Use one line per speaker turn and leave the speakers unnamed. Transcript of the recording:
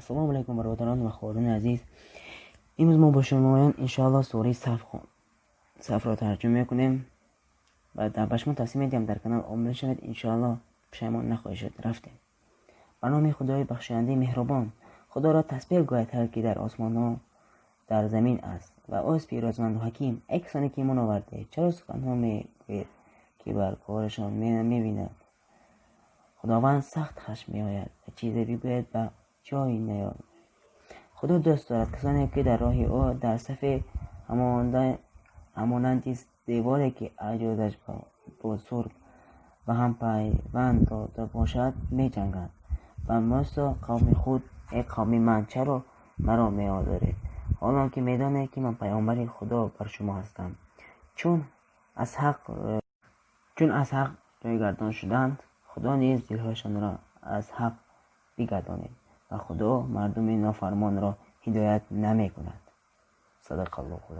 Ассалому алайкум, бародарон ва хоҳарони азиз. Имрӯз мо бо шумоён, иншоаллоҳ, сураи Сафро тарҷума мекунем ва ба шумо тавсия медиҳам, дар канал обуна шавед. Иншоаллоҳ, пушаймон нахоҳед шуд. Рафтем. Ба номи Худои бахшояндаи меҳрубон. Худоро тасбеҳ гӯяд ҳар ки дар осмонҳо, дар замин аст, ва ӯст пирӯзманду ҳаким. Эй касоне ки имон овардаед, чаро суханҳо мегӯед, ки бар корашон мебинад Худованд сахт хашм меояд ва чизе бигӯяд, ба ҷой наёяд? Худо дӯст дорад касоне ки дар роҳи ӯ дар сафе, ҳамонанди деворе ки аҷзояш бо сурб ба ҳам пайванд дода бошад, меҷанганд. Ба Мусо қавми худ: «Эй қавми ман, чаро маро меозоред, ҳолон ки медонед, ки ман паёмбари Худо бар шумо ҳастам?» Чун аз ҳақ рӯйгардон шуданд, Худо низ дилҳояшонро аз ҳақ бигардонид, ва Худо мардуми нофармонро ҳидоят намекунад. Садақаллоҳу.